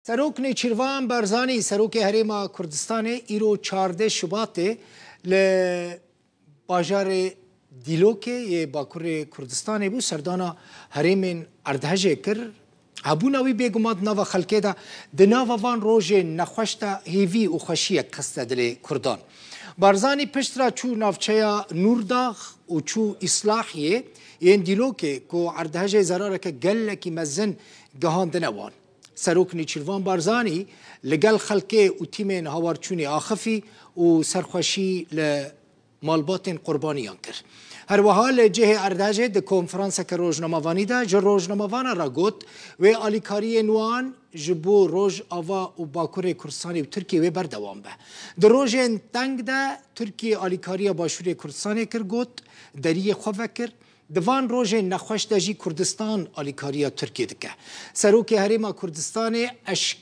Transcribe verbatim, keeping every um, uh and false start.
Serok Nêçîrvan Barzanî, Serokê Herêma Kurdistanê, îro çardeh Şubatê li bajarê Dîlokê yê Bakurê Kurdistanê bû, serdana herêmên erdhejê kir. Hebûna wî bêguman di nava xelkê de, di nava van rojên nexweş de hêvî û xweşiyek xiste dilê Kurdan. Barzanî piştre çû navçeya Nûrdax û çû Îslahiyê yên Dîlokê ku erdhejê zerareke gelekî mezin gihandine wan. Serok Nêçîrvan Barzanî li gel xelkê û tîmên hawarçûnê axifî û serxweşî li malbatên qurbaniyan kir. Her wiha li cihê erdhejê di konferanseke rojnamevanî de ji rojnamevanan re got, wê alîkariyên wan ji bo Rojava û Bakurê Kurdistanê û Tirkiyê wê berdewam be. Di rojên teng de Tirkiye alîkariya Başûrê Kurdistanê kir, got, deriyê xwe vekir. Di van rojên nexweş de jî Kurdistan alîkariya Tirkiyê dike. Serokê Herêma Kurdistanê eşk